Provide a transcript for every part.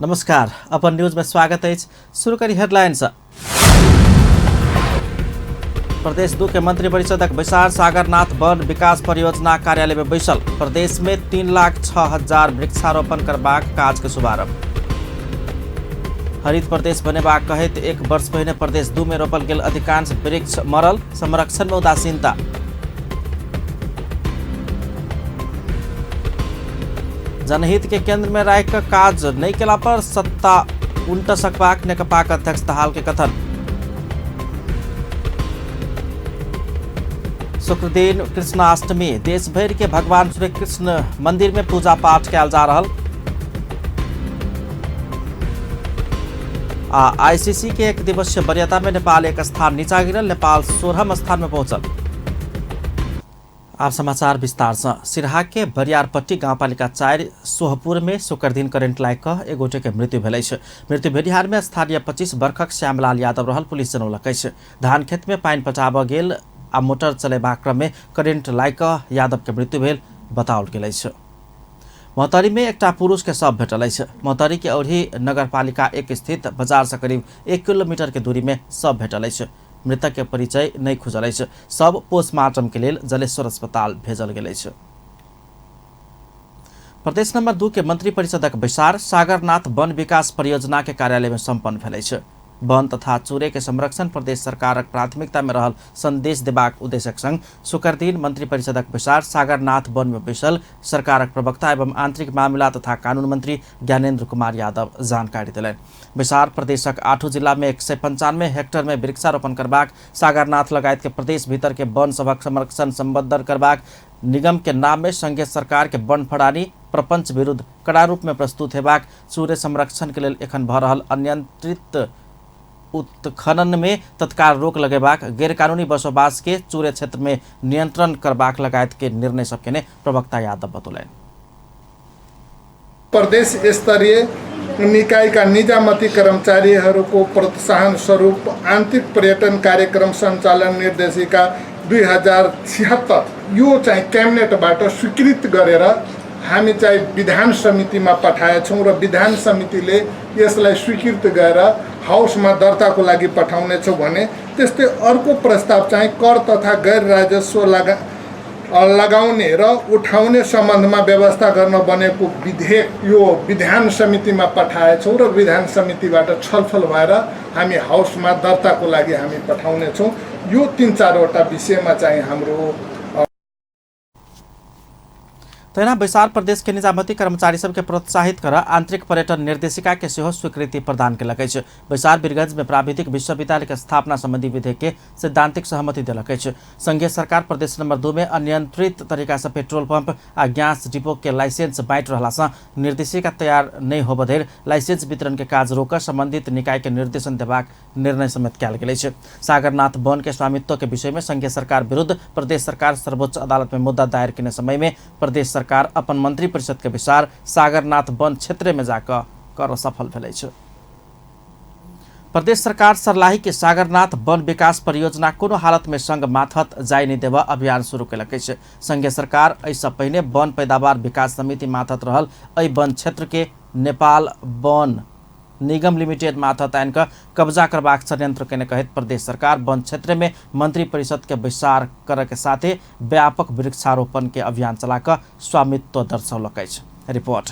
नमस्कार, अपन न्यूज में स्वागत अछि। शुरू करी हेडलाइंस। प्रदेश 2 के मंत्री परिषदक बैसार सागरनाथ वन विकास परियोजना कार्यालय में बैसल। प्रदेश में 3,06,000 वृक्षारोपण करबाक काज के शुभारंभ। हरित प्रदेश बनेबाक कहैत 1 वर्ष पहिने प्रदेश 2 में रोपल गेल अधिकांश वृक्ष मरल, संरक्षण में उदासीनता। जनहित के केंद्र में राखि कऽ काज नहि केला पर सत्ता उनट सकबाक नेकपाक अध्यक्ष दाहाल के कथन। शुक्रदिन कृष्णाष्टमी, देश भरि के भगवान श्री कृष्ण मंदिर में पूजा पाठ कयल जा रहल। आ आईसीसी के एक दिवसीय वरीयता में नेपाल 1 स्थान नीचा गिरल, नेपाल 16म स्थान में पहुंचल। आब समाचार विस्तार से। सिरहा के बरियारपट्टी गाउँपालिका 4 सोहपुर में शुक्रदिन करेंट लागि कऽ एक गोटे के मृत्यु भेल अछि। मृत्यु भेनिहार में स्थानीय 25 वर्षक श्यामलाल यादव रहल पुलिस जनौलक अछि। धान खेत में पानि पटाबऽ गेल आ मोटर चलेबाक क्रम में करेंट लागि कऽ यादव के मृत्यु भेल बताओल गेल अछि। महोत्तरी में एकटा पुरुष के शव भेटल अछि। महोत्तरी के औरही नगरपालिका 1 स्थित बाजार से करीब 1 किलोमीटर के दूरी में शव भेटल अछि। मृतक के परिचय नहीं खुजल अछि। शव पोस्टमार्टम के लेल जलेश्वर अस्पताल भेजल गेल अछि। प्रदेश नंबर 2 के मंत्री परिषदक बैसार सागरनाथ वन विकास परियोजना के कार्यालय में सम्पन्न भेल अछि। वन तथा चूरे के संरक्षण प्रदेश सरकारक प्राथमिकता में रहल संदेश देबाक उद्देश्यक संग शुक्रदिन मंत्री परिषदक बैसार सागरनाथ वन में बैसल सरकारक प्रवक्ता एवं आंतरिक मामिला तथा कानून मंत्री ज्ञानेन्द्र कुमार यादव जानकारी देलनि। बैसार प्रदेशक 8 जिला में 195 हेक्टर में वृक्षारोपण करबाक, सागरनाथ लगायत के प्रदेश भीतर के वन सभक संरक्षण संवर्धन करबाक, निगम के नाम में संघीय सरकार के वन फड़ानी प्रपंच विरुद्ध कड़ा रूप में प्रस्तुत हेबाक, चूरे संरक्षण के लेल एखन भऽ रहल अनियंत्रित उत्खनन में तत्काल रोक लगेबाक, गैरकानूनी बसोबास के चूरे क्षेत्र में नियंत्रण करबाक लगायत के निर्णय सब केने प्रवक्ता यादव बतौलनि। प्रदेश स्तरीय निकायका निजामती कर्मचारीहरूको प्रोत्साहन स्वरूप आन्तरिक पर्यटन कार्यक्रम सञ्चालन निर्देशिका 2076 यो चाहिँ क्याबिनेटबाट स्वीकृत गरेर हामी चाहिँ विधान समितिमा पठाएछौँ र विधान समितिले यसलाई स्वीकृत गरेर हाउसमा दर्ताको लागि पठाउनेछौँ भने त्यस्तै अर्को प्रस्ताव चाहिँ कर तथा गैर राजस्व लगाउने र उठाउने सम्बन्धमा व्यवस्था गर्न बनेको विधेयक यो विधान समितिमा पठाएछौँ र विधान समितिबाट छलफल भएर हामी हाउसमा दर्ताको लागि हामी पठाउनेछौँ। यो 3-4 वटा विषयमा चाहिँ हाम्रो तहिना बैसार प्रदेश के निजामती कर्मचारी सबके प्रोत्साहित कर आंतरिक पर्यटन निर्देशिका के सेहो स्वीकृति प्रदान केलक अछि। बैसार वीरगंज में प्राविधिक विश्वविद्यालय के स्थापना संबंधी विधेयक के सैद्धांतिक सहमति देलक अछि। संघीय सरकार प्रदेश नंबर 2 में अनियंत्रित तरीका से पेट्रोल पंप आ गैस डिपो के लाइसेंस बांटि रहला से निर्देशिका तैयार नहीं होबऽ धरि लाइसेंस वितरण के काज रोक संबंधित निकाय के निर्देशन देबाक निर्णय समेत कयल गेल अछि। सागरनाथ वन के स्वामित्व के विषय में संघीय सरकार विरुद्ध प्रदेश सरकार सर्वोच्च अदालत में मुद्दा दायर केने समय में प्रदेश सरकार अपन मंत्री परिषद के विचार सागरनाथ वन क्षेत्र में जाकर कर सफल भेल अछि। प्रदेश सरकार सर्लाही के सागरनाथ वन विकास परियोजना कोनो हालत में संघ माथत जाय नहि देबऽ अभियान शुरू केलक अछि। संघीय सरकार एहिसँ पहिने वन पैदावार विकास समिति माथत रहल एहि वन क्षेत्र के नेपाल वन निगम लिमिटेड माथत आनि कऽ कब्जा करबाक षड्यंत्र केने कहैत प्रदेश सरकार वन क्षेत्र में मंत्री परिषद के बैसार करऽ के साथे व्यापक वृक्षारोपण के अभियान चला कऽ स्वामित्व दर्शौलक अछि। रिपोर्ट।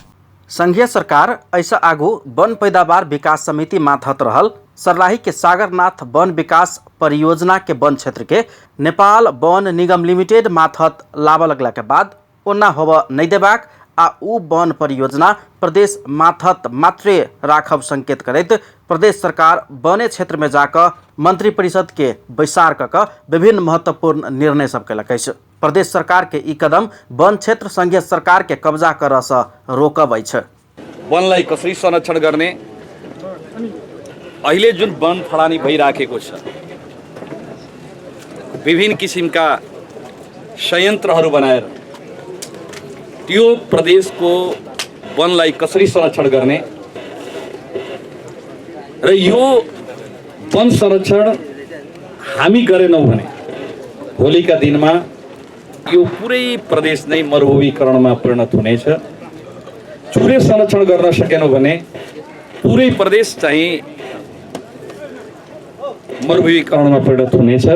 संघीय सरकार एहिसँ आगू वन पैदावार विकास समिति माथत रहल सर्लाही के सागरनाथ वन विकास परियोजना के वन क्षेत्र के नेपाल वन निगम लिमिटेड माथत लाबऽ लगला के बाद ओना होबऽ नहि देबाक आ उ वन परियोजना प्रदेश माथत मात्रे राखब संकेत करैत प्रदेश सरकार वने क्षेत्र में जाकऽ मंत्री परिषद के बैसार कऽ कऽ विभिन्न महत्वपूर्ण निर्णय सब केलक अछि। प्रदेश सरकार के ई कदम वन क्षेत्र संघीय सरकार के कब्जा करऽ सँ रोकब अछि। वनलाई कसरी संरक्षण गर्ने, अहिले जुन वन फडानी भइराखेको छ, विभिन्न किसिमका संयन्त्रहरू बनाएर त्यो प्रदेशको वनलाई कसरी संरक्षण गर्ने र यो वन संरक्षण हामी गरेनौँ भने भोलिका दिनमा यो पुरै प्रदेश नै मरुभूमिकरणमा परिणत हुनेछ। चुरे संरक्षण गर्न सकेनौँ भने पुरै प्रदेश चाहिँ मरुभूमिकरणमा परिणत हुनेछ।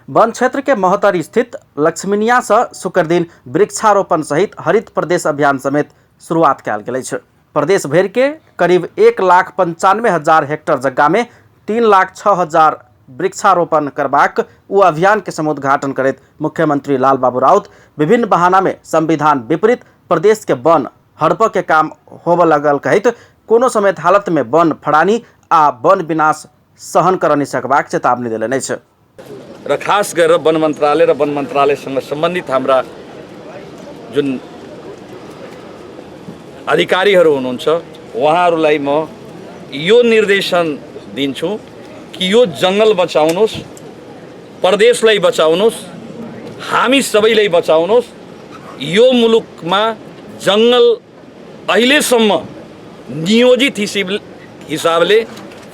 वन क्षेत्र के महोत्तरी स्थित लक्ष्मीनिया से शुक्र दिन वृक्षारोपण सहित हरित प्रदेश अभियान समेत शुरुआत कयल गेल अछि। प्रदेश भरि के करीब 1,95,000 हेक्टर जगह में 3,06,000 वृक्षारोपण करबाक ओ अभियान के समुद्घाटन करैत मुख्यमंत्री लाल बाबू राउत विभिन्न बहाना में संविधान विपरीत प्रदेश के वन हड़प के काम होबऽ लगल कहैत कोनो समेत हालत में वन फड़ानी आ वन विनाश सहन कर नहि सकबाक चेतावनी देलनि अछि। र खास गरेर वन मन्त्रालय र वन मन्त्रालयसँग सम्बन्धित हाम्रा जुन अधिकारीहरू हुनुहुन्छ उहाँहरूलाई म यो निर्देशन दिन्छु कि यो जङ्गल बचाउनुहोस्, प्रदेशलाई बचाउनुहोस्, हामी सबैलाई बचाउनुहोस्। यो मुलुकमा जङ्गल अहिलेसम्म नियोजित हिसाबले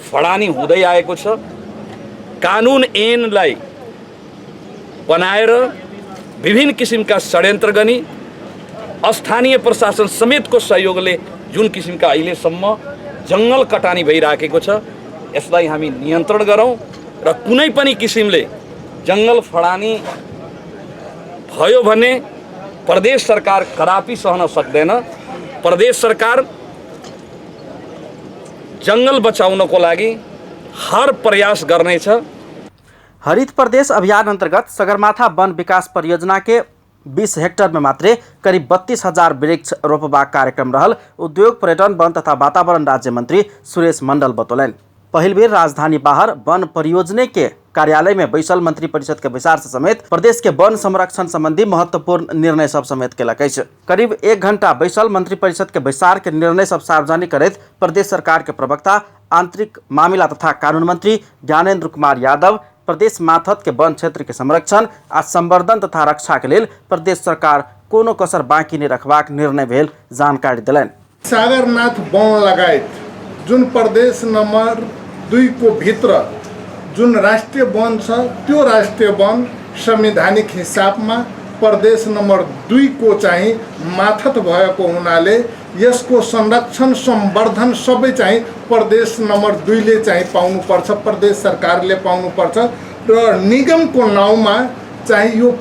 फडानी हुँदै आएको छ। कानुन ऐनलाई बनाएर विभिन्न किसिमका षड्यन्त्र गर्ने स्थानीय प्रशासन समेतको सहयोगले जुन किसिमका अहिलेसम्म जङ्गल कटानी भइराखेको छ यसलाई हामी नियन्त्रण गरौँ र कुनै पनि किसिमले जङ्गल फडानी भयो भने प्रदेश सरकार कदापि सहन सक्दैन। प्रदेश सरकार जङ्गल बचाउनको लागि हर प्रयास गर्नेछ। हरित प्रदेश अभियान अंतर्गत सगरमाथा वन विकास परियोजना के 20 हेक्टर में मात्रे करीब 32,000 वृक्ष रोपबाक कार्यक्रम रहल उद्योग पर्यटन वन तथा वातावरण राज्य मंत्री सुरेश मंडल बतौलनि। पहिल बेर राजधानी बाहर वन परियोजने के कार्यालय में बैसल मंत्री परिषद के बैसार से समेत प्रदेश के वन संरक्षण संबंधी महत्वपूर्ण निर्णय सब समेत केलक अछि। करीब 1 घंटा बैसल मंत्री परिषद के बैसार के निर्णय सब सार्वजनिक करैत प्रदेश सरकार के प्रवक्ता आंतरिक मामिला तथा कानून मंत्री ज्ञानेन्द्र कुमार यादव प्रदेश माथत के वन क्षेत्र के संरक्षण आ संवर्धन तथा रक्षा के लेल प्रदेश सरकार कोनो कसर बाँकी नहि रखबाक निर्णय भेल जानकारी देलनि। सागरनाथ वन लगायत जुन प्रदेश नम्बर 2 को भित्र जुन राष्ट्रिय वन छ त्यो राष्ट्रिय वन संवैधानिक हिसाबमा प्रदेश नम्बर 2 को चाहिँ माथत भएको हुनाले यसको संरक्षण संवर्धन सबै चाहिँ प्रदेश नम्बर 2 ले चाहिँ पाउनुपर्छ, प्रदेश सरकारले पाउनुपर्छ र निगमको नाउँमा चाहिँ यो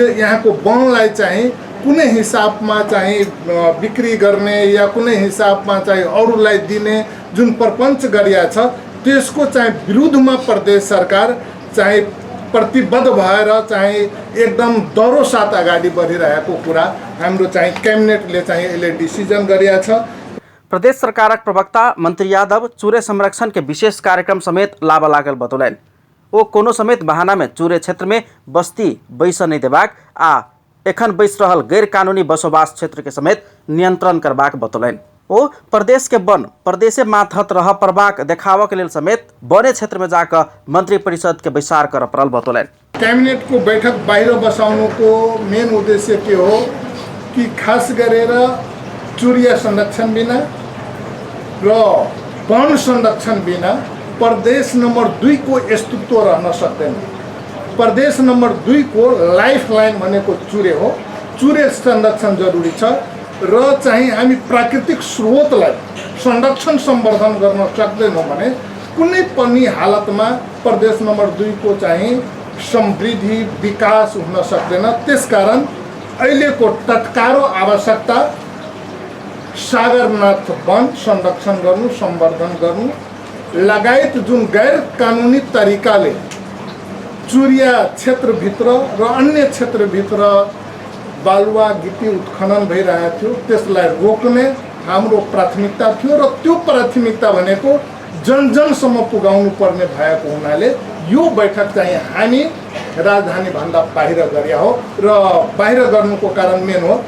यहाँको वनलाई चाहिँ कुनै हिसाबमा चाहिँ बिक्री गर्ने या कुनै हिसाबमा चाहिँ अरूलाई दिने जुन प्रपञ्च गरिया छ त्यसको चाहिँ विरुद्धमा प्रदेश सरकार चाहिँ प्रतिबद्ध भएर चाहिँ एकदम दह्रो साथ अगाडि बढिरहेको कुरा हाम्रो चाहिँ क्याबिनेटले चाहिँ यसले डिसिजन गरिया छ। प्रदेश सरकारक प्रवक्ता मंत्री यादव चूरे संरक्षण के विशेष कार्यक्रम समेत लाबऽ लागल बतौलनि। ओ कोनो समेत बहाना में चूरे क्षेत्र में बस्ती बैसऽ नहि देबाक आ एखन बैस रहल गैर कानूनी बसोबास क्षेत्र के समेत नियंत्रण करबाक बतौलनि। ओ प्रदेश के वन प्रदेशे मातहत रह पड़बाक देखावऽ के लेल समेत वने क्षेत्र में जाकऽ मंत्री परिषद के बैसार करऽ पड़ल बतौलनि। क्याबिनेटको बैठक बाहिर बसाउनुको मेन उद्देश्य के हो कि खास गरेर चुरिया संरक्षण बिना र वन संरक्षण बिना प्रदेश नम्बर 2 को अस्तित्व रहन सक्दैन। प्रदेश नम्बर 2 को लाइफ लाइन भनेको चुरे हो। चुरे संरक्षण जरुरी छ र चाहिँ हामी प्राकृतिक स्रोतलाई संरक्षण सम्वर्धन गर्न सक्दैनौँ भने कुनै पनि हालतमा प्रदेश नम्बर 2 को चाहिँ समृद्धि विकास हुन सक्दैन। त्यसकारण अहिलेको तत्काल आवश्यकता सागरनाथ वन संरक्षण गर्नु, सम्वर्धन गर्नु लगायत जुन गैर कानुनी तरिकाले चुरिया क्षेत्रभित्र र अन्य क्षेत्रभित्र बालुवा गिटी उत्खनन भइरहेको थियो त्यसलाई रोक्ने हाम्रो प्राथमिकता थियो र त्यो प्राथमिकता भनेको जनजनसम्म पुगाउनु पर्ने भएको हुनाले यो बैठक चाहिँ हामी राजधानीभन्दा बाहिर गरे हो र बाहिर गर्नुको कारण मेन हो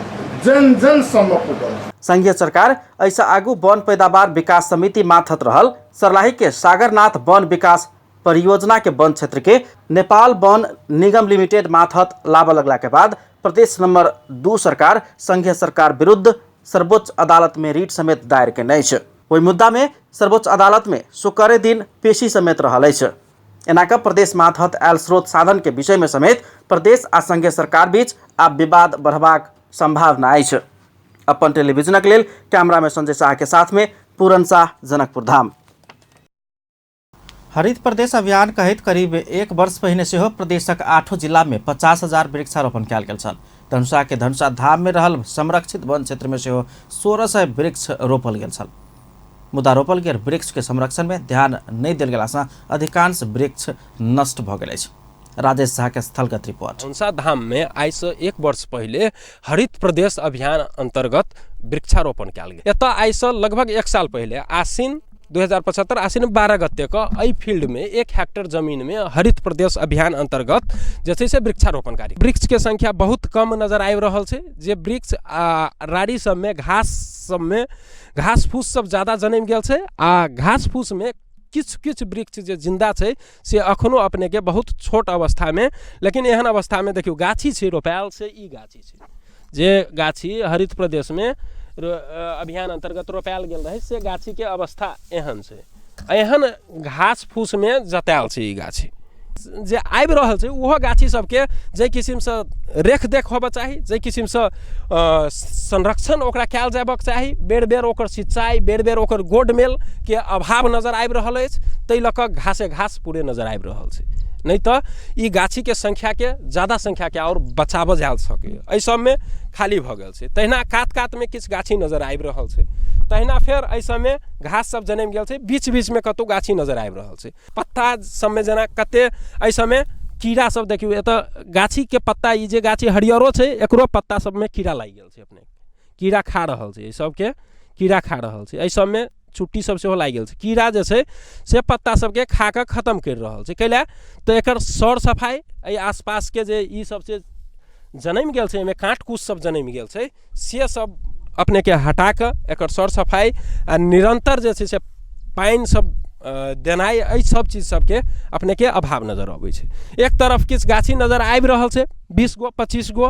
जनजनसम्म पुगाउनु। संघीय सरकार ऐसा आगू वन पैदावार विकास समिति माथत रहल सर्लाही के सागरनाथ वन विकास परियोजना के वन क्षेत्र के नेपाल वन निगम लिमिटेड माथत लाबऽ लगला के बाद प्रदेश नंबर 2 सरकार संघीय सरकार विरुद्ध सर्वोच्च अदालत में रिट समेत दायर केने अछि। ओहि मुद्दा में सर्वोच्च अदालत में शुक्र दिन पेशी समेत रहल अछि। एना कऽ प्रदेश मातहत आयल स्रोत साधन के विषय में समेत प्रदेश आ संघीय सरकार बीच आब विवाद बढ़बाक संभावना अछि। अपन टेलीविजनक लेल कैमरा में संजय शाह के साथ में पूरन शाह, जनकपुर धाम। हरित प्रदेश अभियान कहैत करीब 1 वर्ष पहिने सेहो प्रदेशक 8 जिला में 50,000 वृक्षारोपण कयल गेल छल। धनुषा के धनुषा धाम में रहल संरक्षित वन क्षेत्र में सेहो 1600 वृक्ष रोपल गेल छल। मुदा रोपल गेल वृक्ष के संरक्षण में ध्यान नहि देल गेला सँ अधिकांश वृक्ष नष्ट भऽ गेल अछि। राजेश झा के स्थलगत रिपोर्ट। धनुषा धाम में आइ से 1 वर्ष पहिले हरित प्रदेश अभियान अंतर्गत वृक्षारोपण कयल गेल। एतऽ आइ से लगभग 1 साल पहिले आश्विन 2075 आश्विन 12 गते के एहि फील्ड में 1 हेक्टेयर जमीन में हरित प्रदेश अभियान अंतर्गत जे छै से वृक्षारोपण कार्य। वृक्ष के संख्या बहुत कम नजर आबि रहल छै। जे वृक्ष आ राड़ी सब में घास सब में घास फूस सब ज्यादा जनमि गेल छै आ घास फूस में किछु किछु वृक्ष जे जिन्दा छै से अखनो अपने के बहुत छोट अवस्था में, लेकिन एहन अवस्था में देखियौ गाछी छै रोपायल छै। ई गाछी छै जे गाछी हरित प्रदेश में अभियान अंतर्गत रोपायल गेल रहै से गाछी के अवस्था एहन छै। एहन घास फूस में जतायल छै ई गाछी जे आबि रहल छै। ओहो गाछी सबके जाहि किसिमसँ रेख देख होबऽ चाही, जाहि किसिमसँ संरक्षण ओकरा कयल जेबाक चाही, बेर बेर ओकर सिंचाई, बेर बेर ओकर गोड मेलके अभाव नजर आबि रहल अछि। ताहि लऽ कऽ घासे घास पूरे नजर आबि रहल छै। नहि तऽ ई गाछीके संख्याके ज्यादा संख्याके आओर बचाबऽ जा सकैए। एहि सबमे खाली भऽ गेल छै। तहिना कात कातमे किछु गाछी नजर आबि रहल छै। तहिना फेर एहि सबमे घास सब जनमि गेल छै। बीच बीचमे कतहु गाछी नजर आबि रहल छै। पत्ता सबमे जेना कते एहि सबमे कीड़ा सब देखियौ, एतऽ गाछीके पत्ता, ई जे गाछी हरियरो छै एकरो पत्ता सबमे कीड़ा लागि गेल छै। अपने कीड़ा खा रहल छै, एहि सबके कीड़ा खा रहल छै। एहि सबमे चुट्टी सब सेहो लागि गेल छै। कीड़ा जे छै से पत्ता सबके खा कऽ खतम करि रहल छै। कैला तऽ एकर सर सफाइ एहि आसपासके जे ई सब से जनमि गेल छै, एहिमे काँट कुश सब जनमि गेल छै, से सब अपनेके हटा कऽ एकर सर सफाइ आ निरन्तर जे छै से पानि सब देनाइ, एहि सब चीज सबके अपनेके अभाव नजर अबै छै। एक तरफ किछु गाछी नजर आबि रहल छै 20 गो 25 गो,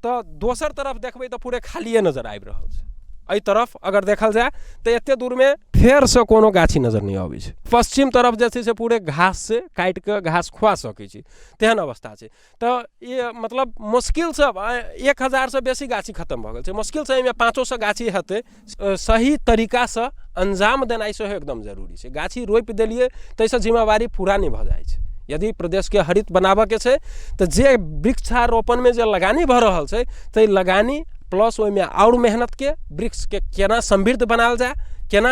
तऽ दोसर तरफ देखबै तऽ पूरे खालिए नजर आबि रहल छै। एहि तरफ अगर देखल जाय तऽ एते दूरमे फेरसँ कोनो गाछी नजर नहि अबै छै। पश्चिम तरफ जे छै से पूरे घास से काटि कऽ घास खुआ सकै छी तेहन अवस्था छै। तऽ ई मतलब मुश्किलसँ 1000सँ बेसी गाछी खतम भऽ गेल छै। मुश्किलसँ एहिमे 500 गाछी हेतै। सही तरीकासँ अंजाम देनाइ सेहो एकदम जरूरी छै। गाछी रोपि देलियै ताहिसँ जिम्मेवारी पूरा नहि भऽ जाइ छै। यदि प्रदेशके हरित बनाबऽके छै तऽ जे वृक्षारोपणमे जे लगानी भऽ रहल छै ताहि लगानी प्लस ओहिमे आओर मेहनतके वृक्षके केना समृद्ध बनायल जाय, केना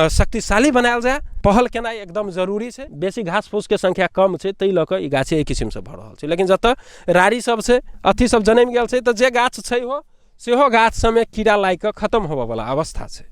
शक्तिशाली बनायल जाय, पहल केनाइ एकदम जरूरी छै। बेसी घास फूसके संख्या कम छै ताहि लऽ कऽ ई गाछी एहि किसिमसँ भऽ रहल छै। लेकिन जतऽ राड़ी सब छै, अथी सब जनमि गेल छै, तऽ जे गाछ छै ओ सेहो गाछ सबमे कीड़ा लागि कऽ खतम होबऽवला अवस्था छै।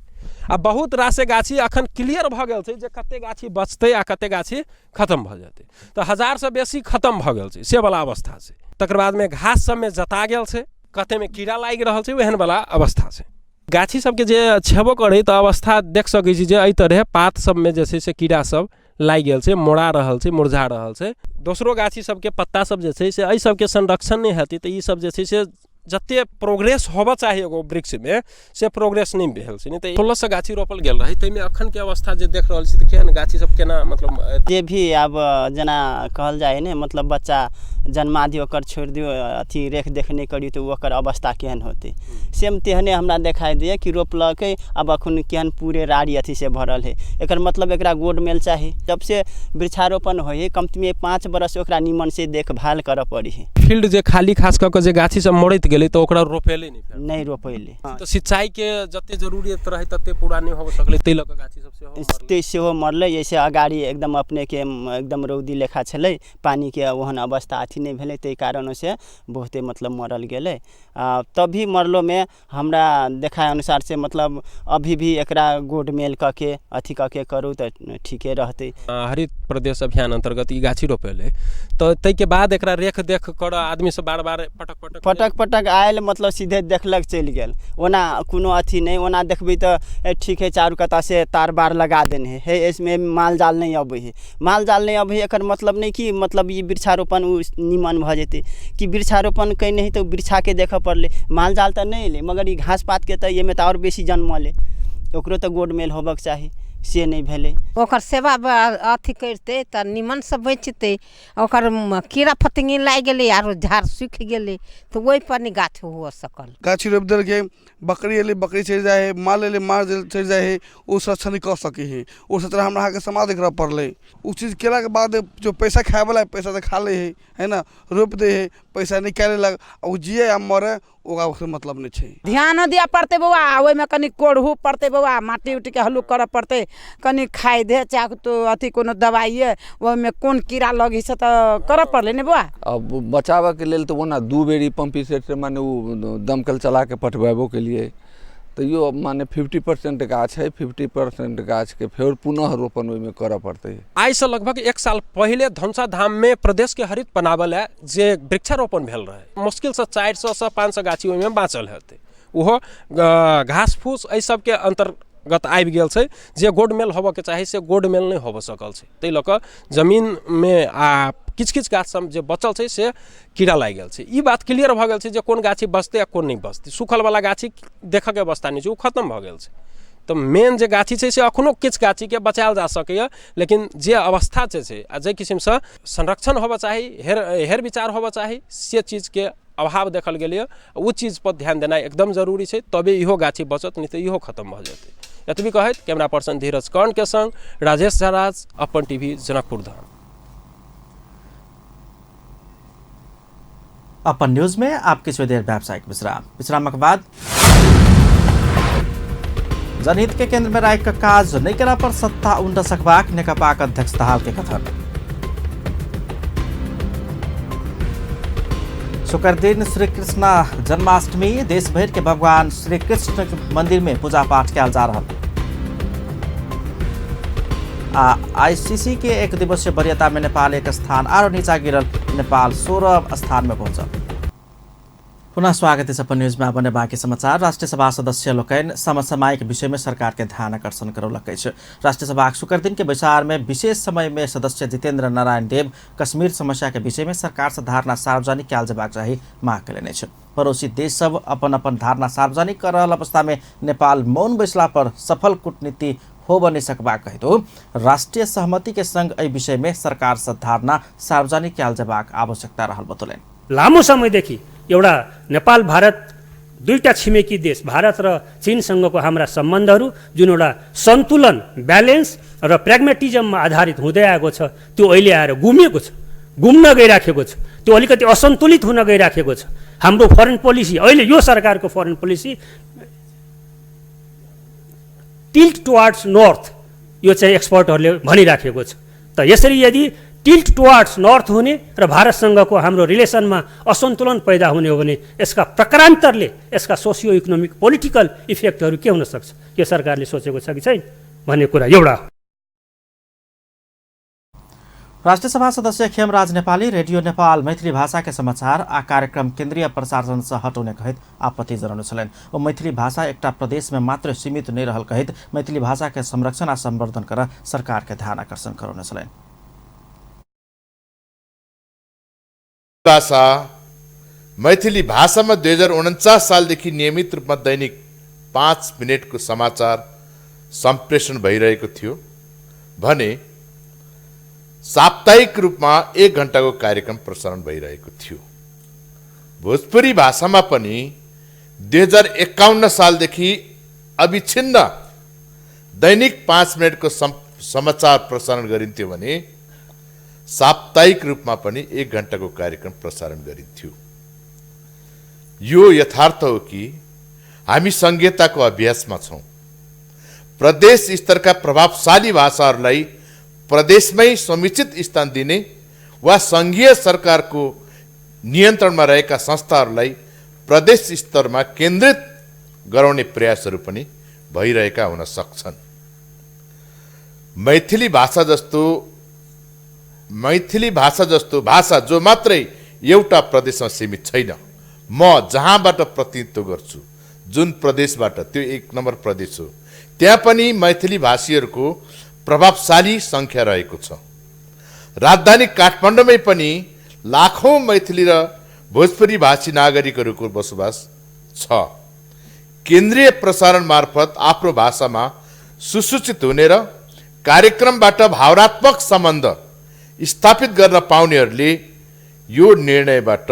आ बहुत रासे गाछी अखन क्लियर भऽ गेल छै जे कते गाछी बचतै आ कते गाछी खतम भऽ जेतै। तऽ 1000सँ बेसी खतम भऽ गेल छै से वला अवस्था छै। तकर बादमे घास सबमे जता गेल छै, कतेमे कीड़ा लागि रहल छै, ओहन वला अवस्था छै। गाछी सबके जे छेबो करै तऽ अवस्था देख सकै छी जे एहि तरहे पात सबमे जे छै से कीड़ा सब लागि गेल छै, मोड़ा रहल छै, मुरझा रहल छै। दोसरो गाछी सबके पत्ता सब जे छै से एहि सबके संरक्षण नहि हेतै तऽ ई सब जे छै से जते प्रोग्रेस होबऽ चाही एगो वृक्षमे से प्रोग्रेस नहि भेल छै। नहि तऽ 1600 गाछी रोपल गेल रहै, ताहिमे अखनके अवस्था जे देख रहल छी तऽ केहन गाछी सब केना मतलब जे भी आब जेना कहल जाइ ने, मतलब बच्चा जन्मा दियौ ओकर छोड़ि दियौ, अथी रेख देख नहि करियौ तऽ ओकर अवस्था केहन होतै, सेम तेहने हमरा देखाइ दैए कि रोपलकै आब अखन केहन पूरे राड़ी अथी से भरल है। एकर मतलब एकरा गोड मेल चाही। जब से वृक्षारोपण होइ है कमतीमे 5 बरस ओकरा निमन से देखभाल करऽ पड़ै है। फील्ड जे खाली खास कऽ के जे गाछी सब मरैत गेलै तऽ ओकरा रोपेलै नहि फेर? नहि रोपेलै। तऽ सिंचाइके जते जरूरत रहै तते पूरा नहि हो सकलै, ताहि लऽ कऽ गाछी सब सेहो मरलै। ते सेहो मरलै। एहिसँ अगाड़ी एकदम अपनेके एकदम रौदी लेखा छलै, पानिके ओहन अवस्था अथी नहि भेलै, ताहि कारणसँ बहुते मतलब मरल गेलै। आ तब भी मरलोमे हमरा देखाय अनुसार से मतलब अभी भी एकरा गोड मेल कऽ के अथी कऽ के करू तऽ ठीके रहतै। हरित प्रदेश अभियान अन्तर्गत ई गाछी रोपेलै तऽ ताहिके बाद एकरा रेख देख करऽ आदमी सब बार बार पटक पटक पटक पटक आयल, मतलब सीधे देखलक चलि गेल, ओना कोनो अथी नहि। ओना देखबै तऽ ठीक हइ, चारू कता से तार बार लगा देने हइ, हे इसमे माल जाल नहि अबै हइ। माल जाल नहि अबै हइ एकर मतलब नहि कि मतलब ई वृक्षारोपण ओ निमन भऽ जेतै कि वृक्षारोपण कयने हइ तऽ वृक्षाके देखऽ पड़लै। माल जाल तऽ नहि अयलै मगर ई घास पातके तऽ एहिमे तऽ आओर बेसी जनमलै, ओकरो तऽ गोड मेल होबऽके चाही। से नहि भेलै। ओकर सेवा अथी करितै तऽ निमनसँ बचतै। ओकर कीड़ा फतिंगी लागि गेलै आरो झाड़ सुखि गेलै तऽ ओहिपर नहि गाछ हुअ सकल। गाछी रोपि देलकै, बकरी एलै बकरी चलि जाइ हइ, माल एलै माल चलि जाइ हइ, ओ संरक्षण नहि कऽ सकै हइ। ओ संरक्षण हमरा अहाँके समाजके करऽ पड़लै। ओ चीज केलाके बाद जो पैसा खाइवला हइ पैसा तऽ खा लै हइ, है ने, रोपि दै हइ, पैसा निकालि लेलक, ओ जिए आ मरे ओकरा ओकरा मतलब नहि छै। ध्यानो दिअ पड़तै बौआ, ओहिमे कनि कोड़हु पड़तै बौआ, माटि उटिके हल्लुक करऽ पड़तै, कनि खादे चाहे तो अथी कोनो दवाइए, ओहिमे कोन कीड़ा लगै छै तऽ करऽ पड़लै ने बौआ। अब बचाबऽके लेल तऽ ओना 2 बेरी पम्पी सेटसँ माने ओ दमकल चलाके पटबेबो केलियै, तैयो माने 50% गाछ है, 50% गाछके फेर पुनः रोपण ओहिमे करऽ पड़तै। आइसँ लगभग 1 साल पहिले धनुषा धाममे प्रदेशके हरित बनाबऽ लए जे वृक्षारोपण भेल रहै, मुश्किलसँ 400 से 500 गाछी ओहिमे बाँचल हेतै। ओहो घास फूस एहि सबके अन्तर्गत आबि गेल छै। जे गोडमेल होबऽके चाही से गोडमेल नहि होबऽ सकल छै, ताहि लऽ कऽ जमीनमे आ किछु किछु गाछ सब जे बचल छै से कीड़ा लागि गेल छै। ई बात क्लियर भऽ गेल छै जे कोन गाछी बचतै आ कोन नहि बचतै। सुखलवला गाछी देखऽके अवस्था नहि छै, ओ खतम भऽ गेल छै। तऽ मेन जे गाछी छै से अखनो किछु गाछीके बचायल जा सकैए, लेकिन जे अवस्था जे छै आ जाहि किसिमसँ संरक्षण होबऽ चाही, हेर विचार होबऽ चाही, से चीजके अभाव देखल गेलैए। ओ चीजपर ध्यान देनाइ एकदम जरूरी छै, तबे इहो गाछी बचत, नहि तऽ इहो खतम भऽ जेतै। एतबी कहैत कैमरा पर्सन धीरज कर्णके सङ्ग राजेश झराज, अपन टीवी, जनकपुर धाम। अपन न्यूज में आप किछु देर व्यावसायिक विश्राम, विश्रामक बाद जनहित के केंद्र में राखि कऽ काज नहि केला पर सत्ता उंट सकबाक नेकपाक अध्यक्ष दाहाल के कथन। शुक्र दिन श्री कृष्ण जन्माष्टमी, देश भरि के भगवान श्री कृष्ण के मंदिर में पूजा पाठ कयल जा रहा। आ आईसीसी के एक दिवसीय वरीयता में नेपाल 1 स्थान आरो नीचा गिरल, नेपाल 16 स्थान में पहुंचल। पुनः स्वागत है अपन न्यूज में। अपने बाकी समाचार। राष्ट्रीय सभा सदस्य लोकनि समसामयिक विषय में सरकार के ध्यान आकर्षण करौलक अछि। राष्ट्रीय सभा शुक्र दिन के बैसार में विशेष समय में सदस्य जितेंद्र नारायण देव कश्मीर समस्या के विषय में सरकार से धारणा सार्वजनिक कयल जेबाक चाही मांग कयलनि अछि। पड़ोसी देश सब अपन अपन धारणा सार्वजनिक कर रहल अवस्था में नेपाल मौन बैसला पर सफल कूटनीति हो नहीं सकबाक हेतु राष्ट्रीय सहमति के संग एहि विषय में सरकार से धारणा सार्वजनिक कयल जेबाक आवश्यकता रहल बतौलनि। लामो समयदेखि एउटा नेपाल भारत दुईटा छिमेकी देश भारत र चीनसँगको हाम्रा सम्बन्धहरू जुन एउटा सन्तुलन ब्यालेन्स र प्र्याग्मेटिजममा आधारित हुँदै आएको छ, त्यो अहिले आएर गुमेको छ, गुम्न गइराखेको छ, त्यो अलिकति असन्तुलित हुन गइराखेको छ। हाम्रो फरेन पोलिसी अहिले यो सरकारको foreign policy tilt towards north, यो चाहिँ एक्सपर्टहरूले भनिराखेको छ। त यसरी यदि टिल्ट टुवार्ड्स नर्थ हुने र भारतसँगको हाम्रो रिलेसनमा असन्तुलन पैदा हुने हो भने यसका प्रकारान्तरले यसका सोसियो इकोनोमिक पोलिटिकल इफेक्टहरू के हुन सक्छ, यो सरकारले सोचेको छ कि छैन भन्ने कुरा एउटा हो। राष्ट्रिय सभा सदस्य खेमराज नेपाली रेडियो नेपाल मैथिली भाषा के समाचार आ कार्यक्रम केंद्रीय प्रसारण से हटौने कहैत आपत्ति जनौने छलनि। ओ मैथिली भाषा एकटा प्रदेश में मात्र सीमित नहीं रहल कहैत मैथिली भाषा के संरक्षण आ संवर्धन कर सरकार के ध्यान आकर्षण करौने छलनि। भाषा मैथिली भाषामा 2049 सालदेखि नियमित रूपमा दैनिक 5 मिनेटको समाचार सम्प्रेषण भइरहेको थियो भने साप्ताहिक रूपमा 1 घण्टाको कार्यक्रम प्रसारण भइरहेको थियो। भोजपुरी भाषामा पनि 2051 सालदेखि अविच्छिन्न दैनिक 5 मिनेटको समाचार प्रसारण गरिन्थ्यो भने साप्ताहिक रूपमा पनि 1 घण्टाको कार्यक्रम प्रसारण गरिन्थ्यो। यो यथार्थ हो कि हामी संघीयताको अभ्यासमा छौँ। प्रदेश स्तरका प्रभावशाली भाषाहरूलाई प्रदेशमै समुचित स्थान दिने वा सङ्घीय सरकारको नियन्त्रणमा रहेका संस्थाहरूलाई प्रदेश स्तरमा केन्द्रित गराउने प्रयासहरू पनि भइरहेका हुन सक्छन्। मैथिली भाषा जस्तो भाषा जो मात्रै एउटा प्रदेशमा सीमित छैन, म जहाँबाट प्रतिनिधित्व गर्छु जुन प्रदेशबाट, त्यो 1 नम्बर प्रदेश हो, त्यहाँ पनि मैथिली भाषीहरूको प्रभावशाली सङ्ख्या रहेको छ। राजधानी काठमाडौँमै पनि लाखौँ मैथिली र भोजपुरी भाषी नागरिकहरूको बसोबास छ। केन्द्रीय प्रसारण मार्फत आफ्नो भाषामा सुसूचित हुने र कार्यक्रमबाट भावनात्मक सम्बन्ध स्थापित गर्न पाउनेहरूले यो निर्णयबाट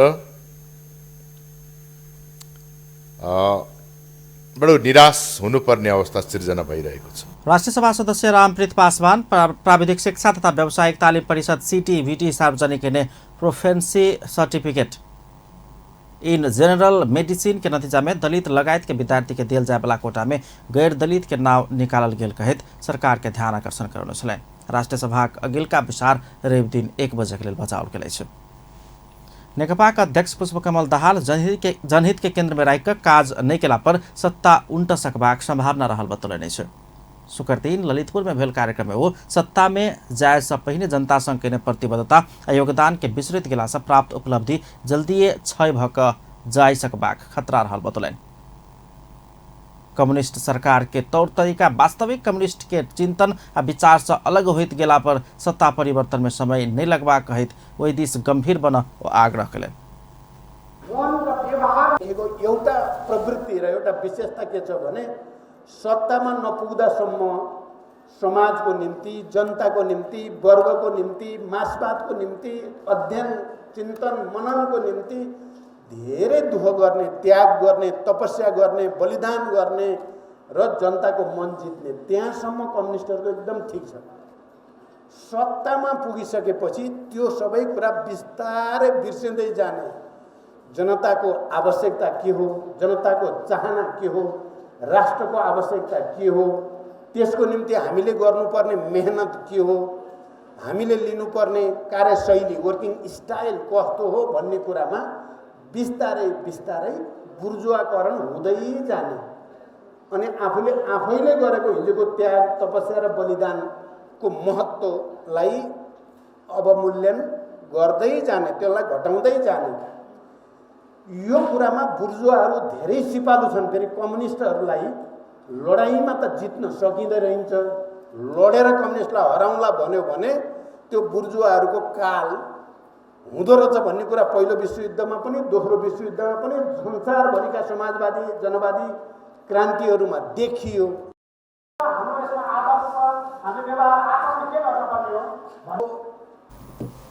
बडो निराश हुनुपर्ने अवस्था सिर्जना भइरहेको छ। राष्ट्रिय सभा सदस्य रामप्रीत पासवान प्राविधिक शिक्षा तथा व्यावसायिक तालिम परिषद सीटीवीटी सार्वजनिक हेर्ने proficiency certificate in general medicine के नतीजा में दलित लगायत के विद्यार्थी के दियल जाए वाला कोटा में गैर दलित के नाव निकालल गेल कहैत सरकार के ध्यान आकर्षण करौने छलनि। राष्ट्रिय सभाक अगिलका बैसार रवि दिन 1 बजे के लेल बजाओल गेल अछि। नेकपाक अध्यक्ष पुष्पकमल दाहाल जनहित के केंद्र में राखि कऽ काज नहि केला पर सत्ता उनट सकबाक संभावना रहल बतौलनि अछि। शुक्र दिन ललितपुर में भेल कार्यक्रम में वो सत्ता में जाय से पहिने जनता संग केने प्रतिबद्धता आ योगदान के विसरित गेला से प्राप्त उपलब्धि जल्दिए क्षय भऽ कऽ जाय सकबाक खतरा रहल बतौलनि। कम्युनिस्ट सरकार के तौर तरीका वास्तविक कम्युनिस्ट के चिंतन आ विचार से अलग होइत गेला पर सत्ता परिवर्तन में समय नहीं लगबाक कहैत ओहि दिस गंभीर बन ओ आग्रह कयलनि। एगो एउटा प्रवृत्ति र एउटा विशेषता के छ भने सत्तामा नपुग्दासम्म समाजको निम्ति, जनताको निम्ति, वर्गको निम्ति, मासवादको निम्ति, अध्ययन चिन्तन मननको निम्ति धेरै दुःख गर्ने, त्याग गर्ने, तपस्या गर्ने, बलिदान गर्ने र जनताको मन जित्ने त्यहाँसम्म कम्युनिस्टहरूको एकदम ठिक छ। सत्तामा पुगिसकेपछि त्यो सबै कुरा बिस्तारै बिर्सिँदै जाने, जनताको आवश्यकता के हो, जनताको चाहना के हो, राष्ट्रको आवश्यकता के हो, त्यसको निम्ति हामीले गर्नुपर्ने मेहनत के हो, हामीले लिनुपर्ने कार्यशैली वर्किङ स्टाइल कस्तो हो भन्ने कुरामा बिस्तारै बिस्तारै बुर्जुवाकरण हुँदै जाने अनि आफूले आफैले गरेको हिजोको त्याग, तपस्या र बलिदानको महत्त्वलाई अवमूल्यन गर्दै जाने, त्यसलाई घटाउँदै जाने, यो कुरामा बुर्जुवाहरू धेरै सिपालु छन्। फेरि कम्युनिस्टहरूलाई लडाइँमा त जित्न सकिँदै रहन्छ, लडेर कम्युनिस्टलाई हराउँला भन्यो भने त्यो बुर्जुवाहरूको काल हुँदो रहेछ भन्ने कुरा पहिलो विश्वयुद्धमा पनि, दोस्रो विश्वयुद्धमा पनि संसारभरिका समाजवादी जनवादी क्रान्तिहरूमा देखियो।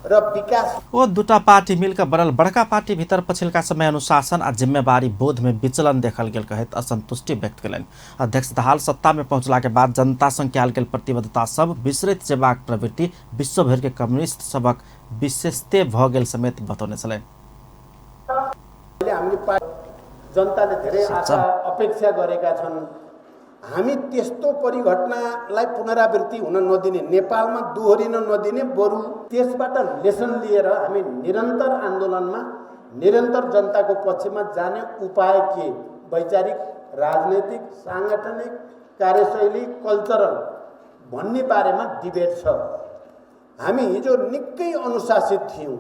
र विकास ओ दूटा पार्टी मिलकर बनल बड़का पार्टी भीतर पछिल्का समय अनुशासन आ जिम्मेवारी बोध में विचलन देखल गेल कहैत असंतुष्टि व्यक्त कयलनि। अध्यक्ष दाहाल सत्ता में पहुंचला के बाद जनता संग कयल गेल प्रतिबद्धता सब विसरित जेबाक प्रवृत्ति विश्वभरि के कम्युनिस्ट सबक विशेषते भऽ गेल समेत बतौने छलनि। हामीले जनताले धेरै आशा अपेक्षा गरेका छन्, हामी त्यस्तो परिघटनालाई पुनरावृत्ति हुन नदिने, नेपालमा दोहोरिन नदिने, बरु त्यसबाट लेसन लिएर हामी निरन्तर आन्दोलनमा निरन्तर जनताको पक्षमा जाने उपाय के, वैचारिक, राजनैतिक, साङ्गठनिक, कार्यशैली, कल्चरल भन्ने बारेमा डिबेट छ। हामी हिजो निकै अनुशासित थियौँ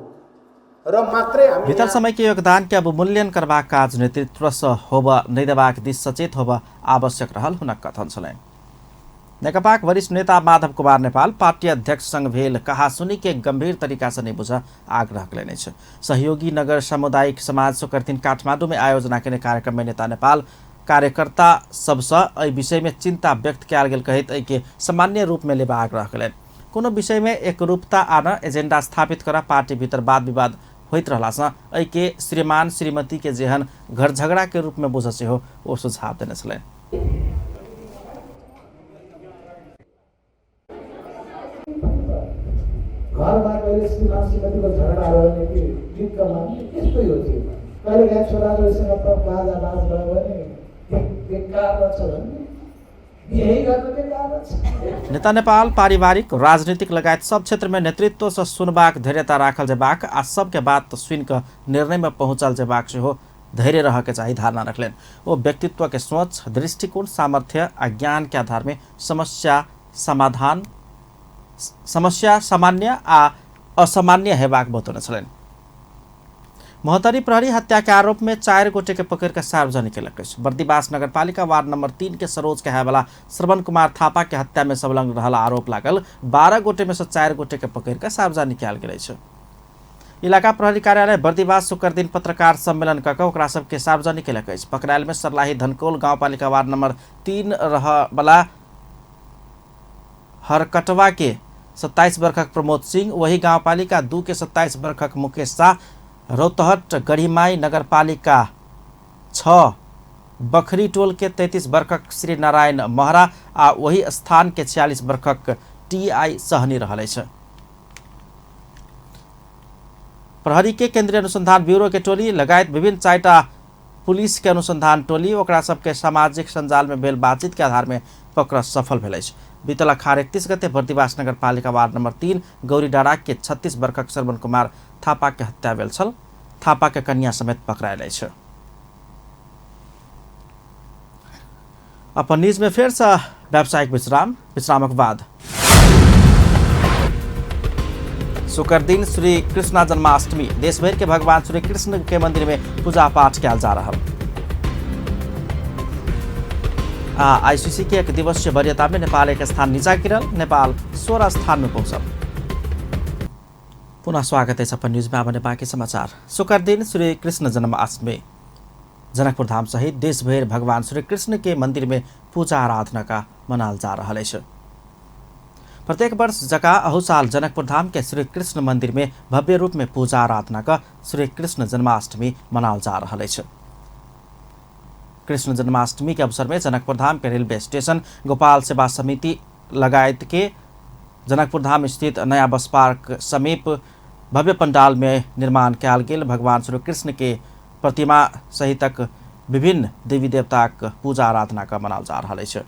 र मात्रै हामी भीतर समय के योगदान के अवमूल्यन करबाक काज नेतृत्व से होब नहि देबाक दिस सचेत होब आवश्यक रहल हुनक कथन छलनि। नेकपाक वरिष्ठ नेता माधव कुमार नेपाल पार्टी अध्यक्ष संग भेल कहासुनी के गंभीर तरीका से नहि बुझ आग्रह कयलनि अछि। सहयोगी नगर सामुदायिक समाज शुक्र दिन काठमाडौँ में आयोजना केने कार्यक्रम में नेता नेपाल कार्यकर्ता सबसँ एहि विषय में चिंता व्यक्त कयल गेल कहैत एहि के सामान्य रूप में लेबा आग्रह कयलनि। कोनो विषय में एकरूपता आन एजेंडा स्थापित कर पार्टी भीतर वाद विवाद होइत रहलासँ एहि के श्रीमान श्रीमती के जेहन घर झगड़ा के रूप में बुझ सेहो ओ सुझाव देने छलनि। घरमा कहिले श्रीमान श्रीमतीको झगडा भयो भने के दिक्क मान्ने त्यस्तै हो त्यो। कहिले काहीँ छोराछोरीसँग बाजाबाज भयो भने बेकार छ भन्ने, यही गर्नु बेकार छ। नेता नेपाल पारिवारिक, राजनीतिक लगायत सब क्षेत्र में नेतृत्व से सुनबाक धैर्यता राखल जेबाक आ सबके बात सुनि कऽ निर्णय में पहुँचल जेबाक सेहो धैर्य रह के चाही धारणा रखलनि। ओ व्यक्तित्व के सोच, दृष्टिकोण, सामर्थ्य आ ज्ञान के आधार में समस्या समाधान समस्या सामान्य आ असामान्य हेबाक बतौने छलनि। महोत्तरी प्रहरी हत्या के आरोप में 4 गोटे के पकड़ के सार्वजनिक केलक अछि। बर्दिवास नगरपालिका वार्ड नंबर 3 के सरोज के वाला श्रवण कुमार थापा के हत्या में संलग्न रहल आरोप लागल 12 गोटे में से 4 गोटे के पकड़ के सार्वजनिक कयल गेल अछि। इलाका प्रहरी कार्यालय बर्दिवास शुक्र दिन पत्रकार सम्मेलन कऽ कऽ ओकरा सबके सार्वजनिक केलक अछि। पकड़ायल में सर्लाही धनकोल गाउँपालिका वार्ड नंबर 3 रह वाला हरकटवा के 27 वर्षक प्रमोद सिंह, वही गाउँपालिका 2 के 27 वर्षक मुकेश शाह, रौतहट गढ़ीमाई नगरपालिका 6 बखरी टोल के 33 वर्षक श्री नारायण महरा आ वही स्थान के 46 वर्षक टीआई सहनी रहल अछि। प्रहरी के केंद्रीय अनुसंधान ब्यूरो के टोली लगायत विभिन्न 4टा पुलिस के अनुसंधान टोली ओकरा सबके सामाजिक सञ्जाल में भेल बातचीत के आधार में पकड़ सफल भेल अछि। बीतल अखार 31 गते बर्दिवास नगरपालिका वार्ड नंबर 3 गौरी डाँडा के 36 वर्षक श्रवण कुमार थापा के हत्या भेल छल। थापा के कन्या समेत पकड़ायल अछि। अपन न्यूज में फेर से व्यावसायिक विश्राम, विश्रामक बाद शुक्र दिन श्री कृष्णा जन्माष्टमी देशभर के भगवान श्री कृष्ण के मंदिर में पूजा पाठ कयल जा रहा। आईसीसी के एक दिवसीय वरीयता में नेपाल एक स्थान नीचा गिरल, नेपाल 16 स्थान में पहुंचल। पुनः स्वागत है अपन न्यूज में। आबने बाकी समाचार। शुक्र दिन श्री कृष्ण जन्माष्टमी जनकपुर धाम सहित देशभर भगवान श्री कृष्ण के मंदिर में पूजा आराधना का मनाल जा रहा है। प्रत्येक वर्ष जका अहू साल जनकपुर धाम के श्री कृष्ण मंदिर में भव्य रूप में पूजा आराधना का श्री कृष्ण जन्माष्टमी मनाल जा रहा है। कृष्ण जन्माष्टमी के अवसर में जनकपुर धाम के रेलवे स्टेशन, गोपाल सेवा समिति लगायत के जनकपुर धाम स्थित नया बस पार्क समीप भव्य पंडाल में निर्माण कयल गेल भगवान श्री कृष्ण के प्रतिमा सहितक विभिन्न देवी देवताक पूजा आराधना का मनाल जा रहा है।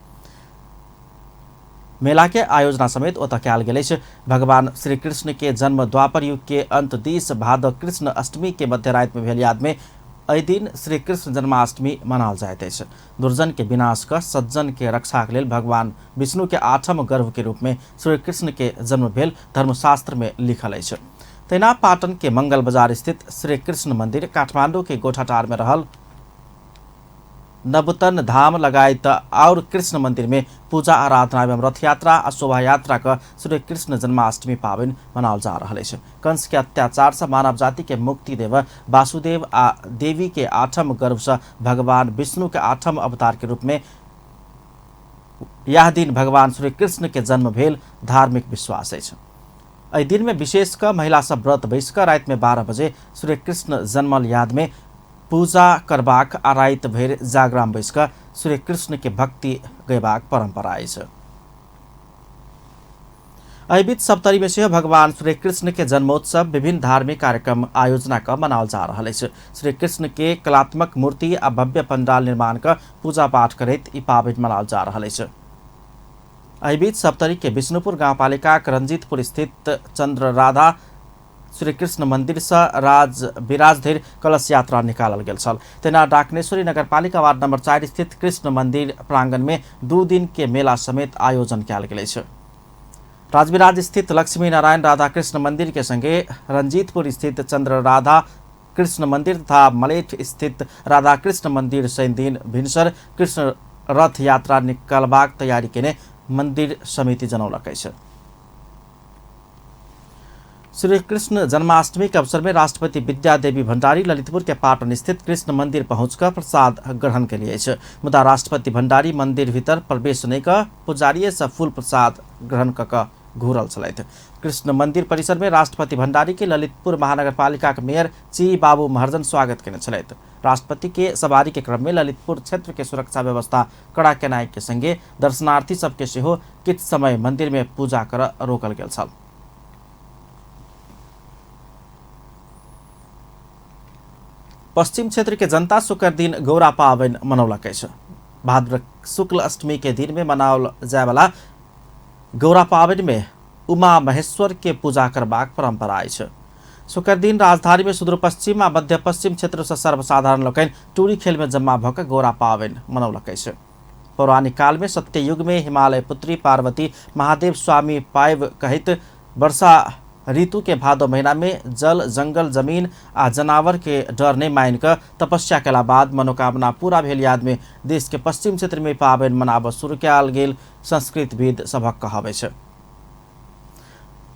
मेला के आयोजना समेत ओतय कयल गेल अछि। भगवान श्री कृष्ण के जन्म द्वापर युग के अंत दिस भादव कृष्ण अष्टमी के मध्यराति में भेल याद में एहि दिन श्री कृष्ण जन्माष्टमी मनाल जाइत अछि। दुर्जन के विनाश क सज्जन के रक्षा के लेल भगवान विष्णु के 8म गर्भ के रूप में श्री कृष्ण के जन्म भेल धर्मशास्त्र में लिखल अछि। तहिना पाटन के मंगल बाजार स्थित श्री कृष्ण मंदिर, काठमांडू के गोठाटार में रहल नवतन धाम लगायत और कृष्ण मंदिर में पूजा आराधना एवं रथयात्रा आ शोभा यात्रा का श्री कृष्ण जन्माष्टमी पाबनि मनाल जा रहा अछि। कंस के अत्याचार से मानव जाति के मुक्ति देव वासुदेव आ देवी के 8म गर्भ से भगवान विष्णु के 8म अवतार के रूप में यह दिन भगवान श्री कृष्ण के जन्म भेल धार्मिक विश्वास अछि। एहि दिन में विशेष क महिला सब व्रत बैस कऽ राति में 12 बजे श्री कृष्ण जन्मल याद में पूजा करबाक आ राति भरि जागराम बैस कऽ श्री कृष्ण के भक्ति गयबाक परंपरा अछि। एहि बीच सप्तरी में सेहो भगवान श्री कृष्ण के जन्मोत्सव विभिन्न धार्मिक कार्यक्रम आयोजना क मनाओल जा रहल अछि। श्री कृष्ण के कलात्मक मूर्ति आ भव्य पंडाल निर्माण क पूजा पाठ करैत ई पाबनि मनाओल जा रहल अछि। एहि बीच सप्तरी के विष्णुपुर गाउँपालिका रंजीतपुर स्थित चंद्र राधा श्री कृष्ण मंदिर से राज विराज धरि कलश यात्रा निकालल गेल छल। तहिना डाकनेश्वरी नगरपालिका वार्ड नंबर 4 स्थित कृष्ण मंदिर प्रांगण में 2 दिन के मेला समेत आयोजन कयल गेल अछि। राजविराज स्थित लक्ष्मी नारायण राधा कृष्ण मंदिर के संगे रंजीतपुर स्थित चंद्र राधा कृष्ण मंदिर तथा मलेठ स्थित राधा कृष्ण मंदिर शनिदिन भिनसर कृष्ण रथ यात्रा निकालबाक तैयारी केने मंदिर समिति जनौलक अछि। श्री कृष्ण जन्माष्टमी के अवसर में राष्ट्रपति विद्या देवी भंडारी ललितपुर के पाटन स्थित कृष्ण मंदिर पहुंचकर प्रसाद ग्रहण के लिए। मुदा राष्ट्रपति भंडारी मंदिर भीतर प्रवेश नहीं कर पुजारी से फूल प्रसाद ग्रहण क घूरल छलथि। कृष्ण मंदिर परिसर में राष्ट्रपति भंडारी के ललितपुर महानगरपालिका के मेयर ची बाबू महर्जन स्वागत केने छलथि। राष्ट्रपति के सवारी के क्रम में ललितपुर क्षेत्र के सुरक्षा व्यवस्था कड़ा केनाई के संगे दर्शनार्थी सबके सेहो किछु समय मंदिर में पूजा कर रोकल गेल छल। पश्चिम क्षेत्र के जनता शुक्र दिन गौरा पाबनि मनौलक अछि। भाद्र शुक्ल अष्टमी के दिन में मनाओल जायवाला गौरा पाबनि में उमा महेश्वर के पूजा करबाक परंपरा अछि। शुक्र दिन राजधानी में सुदूर पश्चिम आ मध्य पश्चिम क्षेत्र से सर्वसाधारण लोकनि टूरी खेल में जमा भऽ कऽ गौरा पाबनि मनौलक अछि। पौराणिक काल में सत्ययुग में हिमालय पुत्री पार्वती महादेव स्वामी पाइव कहैत वर्षा ऋतु के भादो महीना में जल जंगल जमीन आ जनावर के डर नहीं मान कऽ तपस्या केला बाद मनोकामना पूरा भेल याद में देश के पश्चिम क्षेत्र में पाबनि मनाबऽ शुरू कयल गेल संस्कृतविद सभक कहब अछि।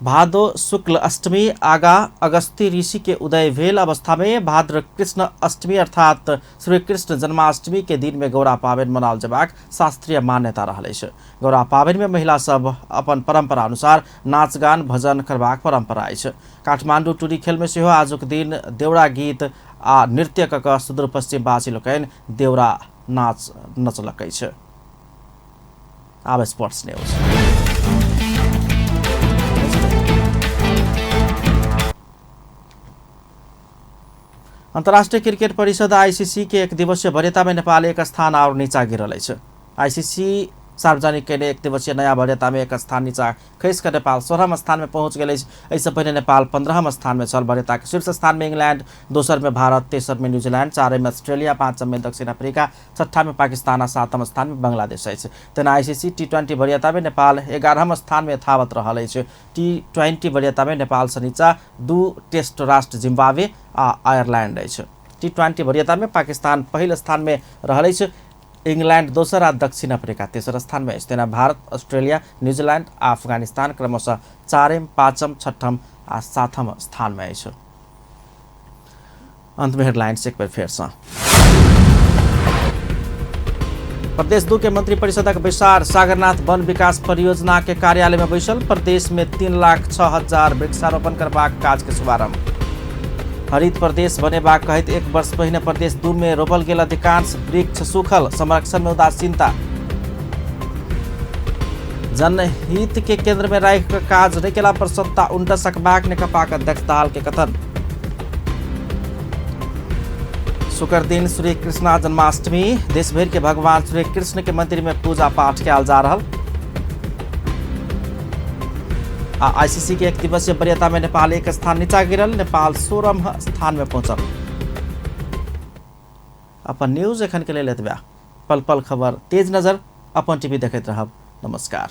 भादो शुक्ल अष्टमी आगा अगस्ती ऋषि के उदय भेल अवस्था में भाद्र कृष्ण अष्टमी अर्थात श्री कृष्ण जन्माष्टमी के दिन में गौरा पाबनि मनाओल जयबाक शास्त्रीय मान्यता रहल अछि। गौरा पाबनि में महिला सब अपन परंपरा अनुसार नाच गान भजन करबाक परंपरा अछि। काठमांडू टुरी खेल में सेहो आजुक दिन देवरा गीत आ नृत्य क कऽ सुदूरपश्चिमवासी लोकनि देवरा नाच नचलक अछि। आब स्पोर्ट्स न्यूज। अंतर्राष्ट्रीय क्रिकेट परिषद आईसीसी के एक दिवसीय वरीयता में नेपाल एक स्थान और नीचा गिरल अछि। आईसीसी सार्वजनिक कयने एक दिवसीय नया वरीयता में एक स्थान नीचा खसि कऽ नेपाल 16म स्थान में पहुंच गेल अछि। एहिसँ पहिने नेपाल 15म स्थान में छल। वरीयता के शीर्ष स्थान में इंग्लैंड, दोसर में भारत, तेसर में न्यूजीलैंड, चारिम में ऑस्ट्रेलिया, पाँचम में दक्षिण अफ्रीका, छठा में पाकिस्तान आ सातम स्थान में बांग्लादेश अछि। तेना आईसीसी टी20 वरीयता में नेपाल 11म स्थान में यथावत रहल अछि। टी20 वरीयता में नेपाल सँ नीचा 2 टेस्ट राष्ट्र जिम्बाब्वे आ आयरलैंड अछि। टी20 वरीयता में पाकिस्तान पहिल स्थान में रहल अछि, इंग्लैंड दोसर आ दक्षिण अफ्रीका तेसर स्थान में अछि। तेना भारत, ऑस्ट्रेलिया, न्यूजीलैंड आ अफगानिस्तान क्रमशः चारिम, पाँचम, छठम आ सातम स्थान में अछि। अंत में हेडलाइंस एक बेर फेरसँ। प्रदेश 2 के मंत्री परिषदक बैसार सागरनाथ वन विकास परियोजना के कार्यालय में बैसल। प्रदेश में 3,06,000 वृक्षारोपण करबाक काज के शुभारंभ। हरित प्रदेश बनेबाक कहैत एक वर्ष पहिने प्रदेश 2 में रोपल गेल अधिकांश वृक्ष सूखल, संरक्षण में उदासीनता। जनहित के केंद्र में राखि कऽ काज नहि केला पर सत्ता उनटा सकबाक नेकपाक अध्यक्ष दाहाल के कथन। शुक्र दिन श्री कृष्णा जन्माष्टमी, देश भरि के भगवान श्री कृष्ण के मंदिर में पूजा पाठ कयल जा रहल। आ आईसीसी के एक दिवसीय वरीयता में नेपाल एक स्थान नीचा गिरल, नेपाल 16म स्थान में पहुंचल। अपन न्यूज एखन के लेल एतबे। पल पल खबर तेज नजर अपन टीवी देखैत रहब। नमस्कार।